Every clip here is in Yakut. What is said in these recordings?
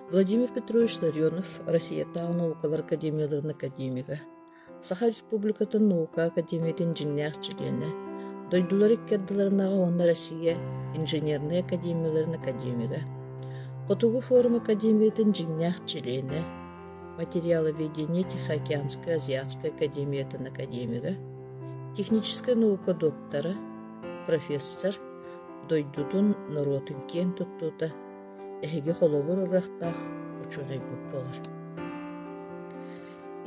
Владимир Петрович Ларионов Россиятааҕы наукалар академияларын академига, Саха Республикатын наука академиятын дьиҥнээх чилиэнэ, дойдулар икки ардыларынааҕы уонна Россия инженернэй академияларын академига, Хотугу форум академиятын дьиҥнээх чилиэнэ, материаловедение Тихоокеанскай Азиатскай академиятын академига, техническэй наука доктора, профессор, дойдутун, норуотун киэн туттуута, эһиги холобур ылыахтаах учуонайбыт буолар.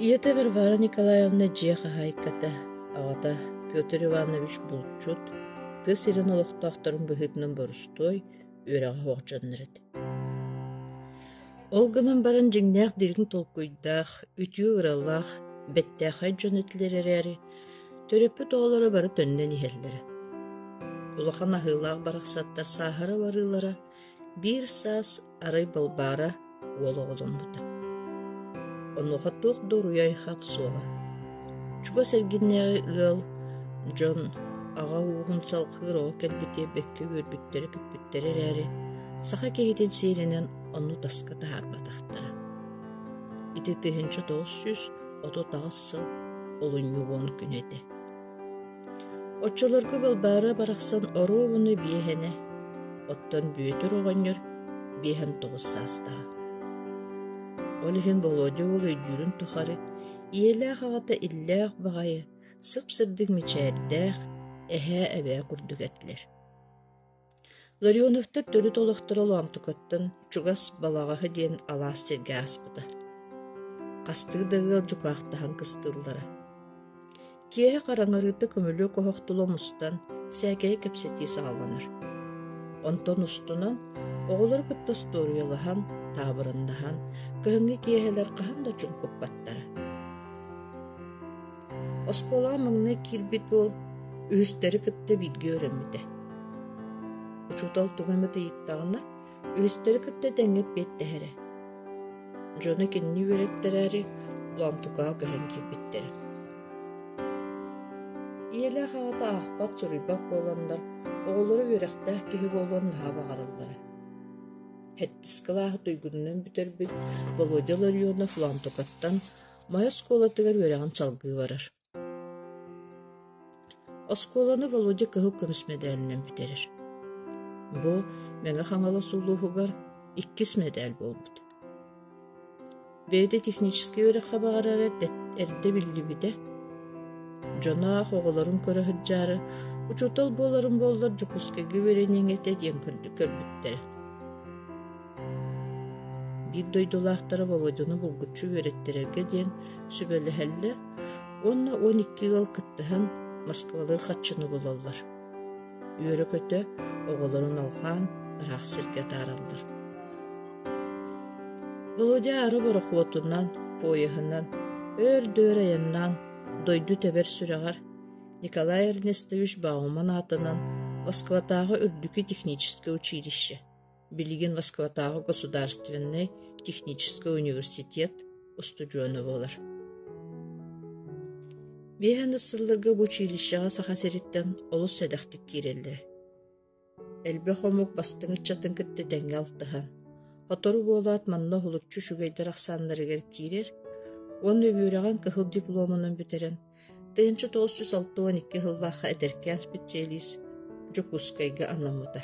Ийэтэ Варвара Николаевна дьиэ хаһаайката, аҕата Петр Иванович булчут, тыа сирин олохтоохторун быһыытынан борустуой, үөрэҕэ суох дьоннор этэ. Ол гынан баран дьиҥнээх дириҥ толкуйдаах, үтүө ыралаах, бэттээхэй дьон этилэр эрээри, төрөппүт оҕолоро бары төннөн иһэллэрэ. Улахан аһыылаах барахсаттар сааһыра барыылара биир саас арай Балбаара уол оҕоломмута. Онуоха туох да уруйай-хат суоҕа. Чугас эргиннээҕи ыал, дьон аҕа ууһун салҕыыр оҕо кэлбитэ бэккэ үөрбүттэрэ-көппүттэрэ эрээри, саха киһитин сиэринэн ону таска таһаарбатахтара. Ити 1938 сыл олунньу уон күнэ этэ. Оччолорго Балбаара барахсан оруобуна биэһэнэ, оттон Бүөтүр оҕонньор биэһэн тоҕус саастааҕа. Ол иһин Володя уол өйдүүрүн тухары ийэлээх аҕата иллээх баҕайы, сып-сырдык мичээрдээх эһээ-эбээ курдук этилэр. Ларионовтар төрүт олохторо Лоомтукаттан чугас Балаҕаһы диэн алаас сиргэ ааспыта. Хастыы да ыал дьукаахтаһан кыстыыллара. Киэһэ хараҥарыыта көмүлүөк оһох тула мустан, сээкэйи кэпсэтии саҕаланар. Онтон устунан оҕолору кытта остуоруйалаһан, таабырыннаһан, кыһыҥҥы киэһэлэр хаһан да чуҥкуппаттара. Оскуолаҕа маҥнай киирбит уол үһүстэри кытта бииргэ үөрэммитэ. Учуутал тугу эмит ыйыттаҕына, үһүстэри кытта тэҥҥэ эппиэттэһэрэ. Дьоно кинини үөрэттэрээри Лоомтукаҕа көһөн киирбиттэрэ. Ийэлээх аҕата аахпат, суруйбат буоланнар, оҕолоро үөрэхтээх киһи буолуон наһаа баҕараллара. Сэттис кылааһы туйгунунан бүтэрбит Володя Ларионов Лоомтукаттан Майа оскуолатыгар үөрэҕин салгыы барар. Оскуоланы Володя кыһыл көмүс мэдээлинэн бүтэрэр. Бу Мэҥэ Хаҥалас улууһугар иккис мэдээл буолбут. Бэйэтэ техническэй үөрэххэ баҕарара эрдэ биллибитэ. Дьоно аах оҕолорун көрө сылдьаары, учуутал буоларым буоллар Дьокуускайга үөрэниэҥ этэ диэн көрбүттэрэ. Биир дойдулаахтара Володяны булгуччу үөрэттэрэргэ диэн сүбэлэһэллэр уонна 12 ыал кыттыһан Москвалыыр харчыны булаллар. Үөрэ-көтө оҕолорун алҕаан ыраах сиргэ атаараллар. Володя аара борохуотунан, поеһынан өөр да өр айаннаан дойду тэбэр сүрэҕэр Николай Эрнестович Бауман аатынан Москватааҕы үрдүкү техническэй училище билигин Москватааҕы государственнай техническэй университет устудьуона буолар. Биэһэн сылларга бу училищеҕа Саха сириттэн олус сэдэхтик киирэллэрэ. Элбэх омук бастыҥ ыччатын кытта тэҥҥэ алтыһан, сотору буолаат манна уһулуччу үчүгэйдэр ахсааннарыгар киирэр уонна үөрэҕин кыһыл дипломунан бүтэрэн 1962 сыллаахха эдэркээн специалист Дьокуускайга анаммыта.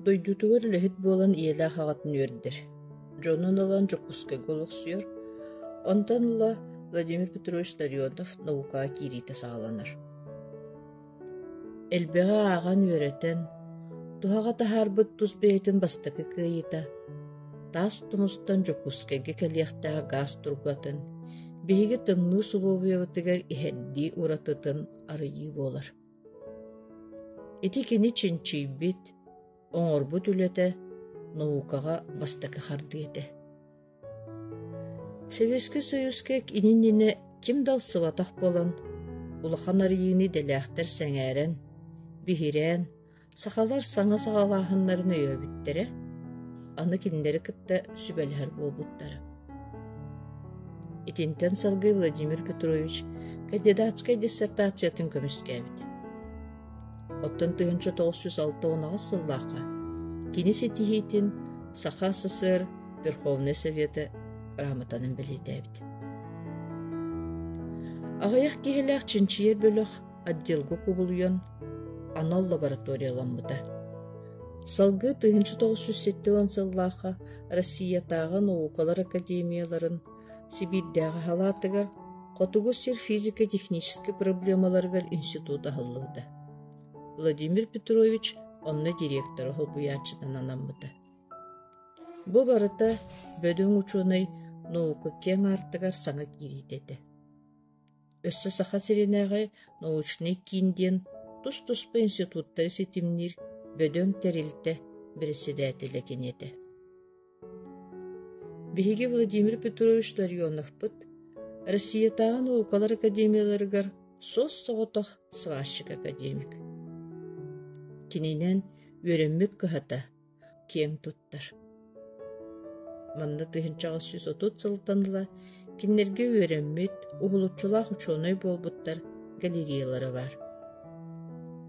Дойдутугар үлэһит буолан ийэлээх аҕатын үөрдэр. Дьонун ылан Дьокуускайга олохсуйар. Онтон ыла Владимир Петрович Ларионов наукаҕа киириитэ саҕаланар. Элбэҕи ааҕан-үөрэтэн, туһаҕа таһаарбыт тус бэйэтин бастакы кыайыыта таас тумустан Дьокуускайга кэлиэхтээх гаас турбатын биһиги тымныы усулуобуйабытыгар иһэрдии уратытын арыйыы буолар. Ити кини чинчийбит, оҥорбут үлэтэ наукаҕа бастакы хардыы этэ. Сэбиэскэй Союзка иннинэ ким да ылсыбатах буолан, улахан арыйыыны идэлээхтэр сэҥээрэн, биһирээн, сахалар саҥа саҕалааһыннарын өйөөбүттэрэ, аны кинилэри кытта сүбэлэһэр буолбуттара. Итинтэн салгыы Владимир Петрович кандидатскай диссертациятын көмүскээбитэ. Оттон 1968 сыллаахха кини ситиһиитин Саха СССР Верховнай Совета грамотанан бэлиэтээбит. Аҕыйах киһилээх чинчийэр бөлөх отделга кубулуйан анал лабораторияламмыта. Салгыы 1970 сыллаахха Россиятааҕы наукалар академияларын Сибиирдээҕи салаатыгар Хотугу сир физико-техническэй проблемаларыгар институт аһыллыбыта. Владимир Петрович онно директоры солбуйааччынан анаммыта. Бу барыта бөдөҥ учуонай наука киэҥ аартыгар саҥа киириитэ этэ. Өссө Саха сиринээҕи научнай киин диэн тус-туспа институттары ситимниир бөдөҥ тэрилтэ бэрэссэдээтэлэ кини этэ. Биһиги Владимир Петрович Ларионовпыт Россиятааҕы наукалар академияларыгар суос-соҕотох сварщик-академик. Кининэн үөрэммит кыһата киэҥ туттар. Манна 1830 сылтан ыла кинилэргэ үөрэммит, уһулуччулаах учуонай буолбуттар галереялара баар.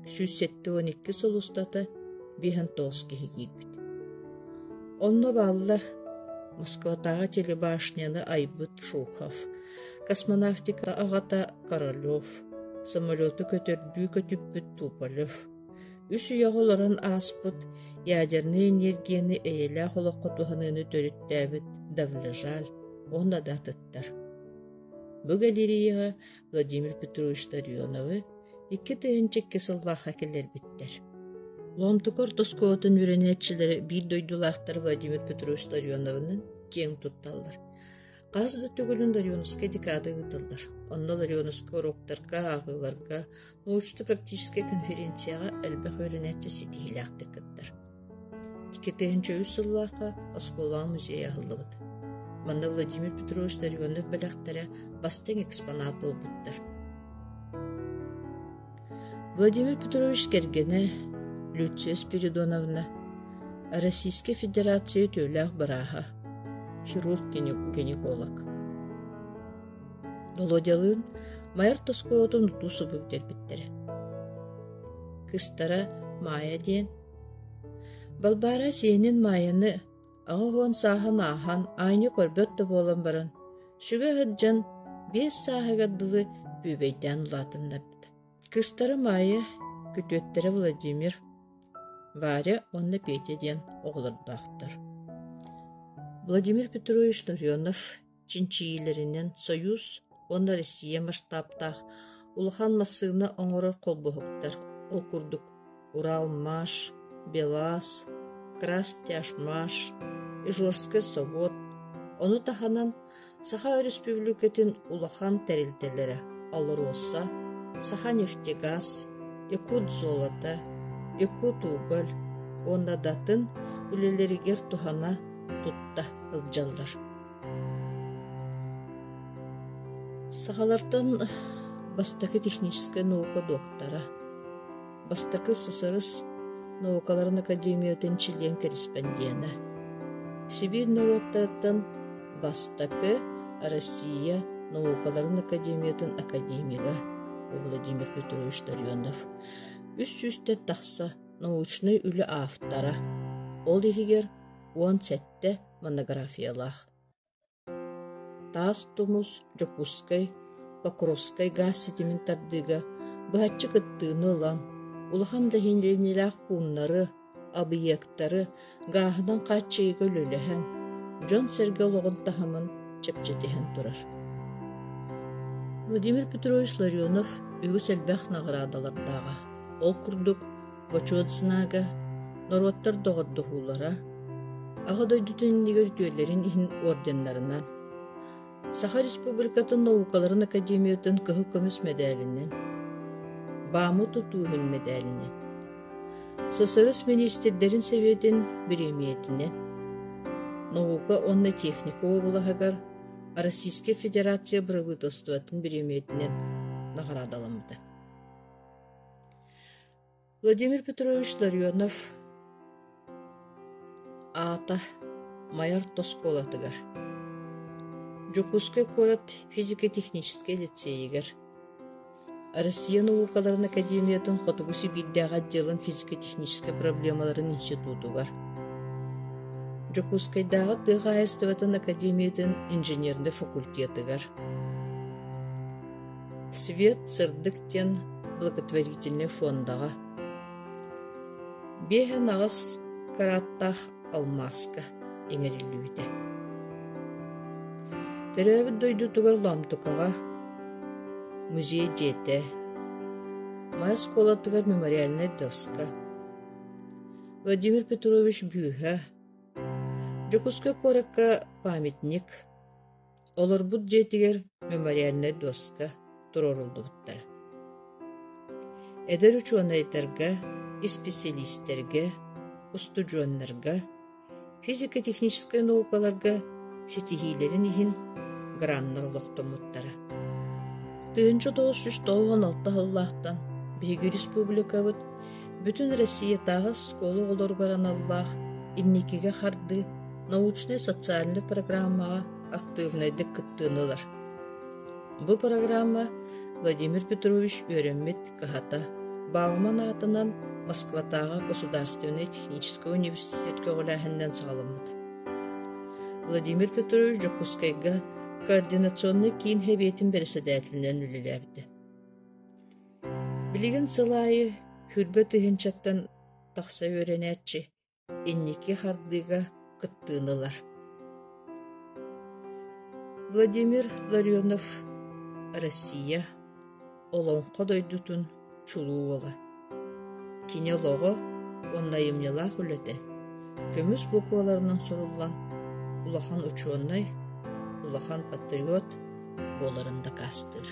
172 сыл устата 59 киһи киирбит. Онно бааллар Москватааҕы телебашняны айбыт Шухов, космонавтика аҕата Королев, самолету көтөрдүү көтүппүт Туполев, үс үйэҕэ олорон ааспыт ядернай энергияны эйэлээх олоххо туһаныыны төрүттээбит Давлежаль уонна да атыттар. Бу галереяҕа Владимир Петрович Ларионовы 2002 сыллаахха киллэрбиттэр. Лоомтука орто оскуолатын үөрэнээччилэрэ биир дойдулаахтар Владимир Петрович Ларионовынан киэҥ тутталлар. Хас да төгүлүн Ларионовскай декада ыытыллар. Онно Ларионовскай уруоктарга, ааҕыыларга, научно-практическай конференцияҕа элбэх үөрэнээччи ситиһиилээхтик кыттар. 2003 сыллаахха оскуолаҕа музей аһыллыбыт. Манна Владимир Петрович Ларионов бэлэхтэрэ бастыҥ экспонат буолбуттар. Владимир Петрович кэргэнэ Люция Спиридоновна Российскай Федерация үтүөлээх бырааһа, хирург-гинеколог. Володялыын Майор оскуолатын утуу-субу бүтэрбиттэрэ. Кыыстара Маайа диэн. Балбаара сиэнин Маайаны 80 сааһын ааһан аанньа көрбөт да буолан баран, сүгэ сылдьан 5 сааһыгар дылы бүөбэйдээн улаатыннарбыта. Кыыстара Маайа, күтүөттэрэ Владимир, Варя уонна Петя диэн оҕолордоохтор. Владимир Петрович Ларионов чинчийиилэринэн Союз уонна Россия масштабтаах улахан массыына оҥорор холбоһуктар, ол курдук Уралмаш, БелАЗ, Крастяжмаш, Ижорскай собуот, ону таһынан Саха Өрөспүүбүлүкэтин улахан тэрилтэлэрэ АЛРОСА, Саханефтегаз, Якутзолото, Якутуголь уонна да атын үлэлэригэр туһана тутта сылдьаллар. Сахалартан бастакы техническэй наука доктора, бастакы СССР наукаларын академиятын чилиэн-кэриспэндиэнэ, Сибиир норуоттарыттан бастакы Россия наукаларын академиятын академига Владимир Петрович Ларионов үс сүүстэн тахса научнай үлэ автора, ол иһигэр 17 монографиялаах. Таас Тумус, Дьокуускай, Покровскай гаас ситимин тардыыга быһаччы кыттыыны ылан, улахан дэһиниэлээх пууннары, объектары гааһынан хааччыйыыга үлэлэһэн, дьон-сэргэ олоҕун таһымын чэпчэтиһэн турар. Владимир Петрович Ларионов үгүс элбэх наҕараадалардааҕа. Ол курдук, Бочуот знага, норуоттар доҕордоһуулара, Аҕа дойдутун иннигэр үтүөлэрин иһин орденнарынан, Саха Республикатын наукаларын академиятын кыһыл көмүс мэдээлинэн, БАМы тутуу иһин мэдээлинэн, СССР миниистирдэрин Сэбиэтин бириэмийэтинэн, наука уонна техника уобалаһыгар Российскай Федерация бырабыыталыстыбатын бириэмийэтинэн наҕараадаламмыта. Владимир Петрович Ларионов аата Майа орто оскуолатыгар, Дьокуускай куорат физико-техническэй лицейигэр, Россия наукаларын Дьокуускайдааҕы тыа хаһаайыстыбатын академиятын инженернэй факультетыгар «Свет сырдык» диэн благотворительнай фондаҕа 58 карааттаах алмааска иҥэриллибитэ. Төрөөбүт дойдутугар Лоомтукаҕа музей дьиэтэ, Майа оскуолатыгар мемориальнай доска, Владимир Петрович бүүһэ, Дьокуускай куоракка памятник, олорбут дьиэтигэр мемориальнай дуоска туруоруллубуттара. Эдэр учуонайдарга, исписэлиистэргэ, устудьуоннарга, физико-техническай наукаларга ситиһиилэрин иһин граннар олохтоммуттара. 1996 сыллаахтан биһиги республикабыт бүтүн Россиятааҕы оскуола оҕолоругар аналлаах «Инникигэ хардыы» научнай-социальнай программаҕа актыыбынайдык кыттыыны ылар. Бу программа Владимир Петрович үөрэммит кыһата Бауман аатынан Москватааҕы государственнай техническэй университет көҕүлээһининэн саҕаламмыта. Владимир Петрович Дьокуускайга Координационнай киин Сэбиэтин бэрэссэдээтэлинэн үлэлээбитэ. Билигин сыл аайы 20 тыһыынчаттан тахса үөрэнээччи инники хардыыга кыттыыны ылар. Владимир Ларионов Россия Олоҥхо дойдутун чулуу уола. Кини олоҕо уонна айымньылаах үлэтэ көмүс букваларынан суруллан улахан учуонай, улахан патриот буоларын дакаастыыр.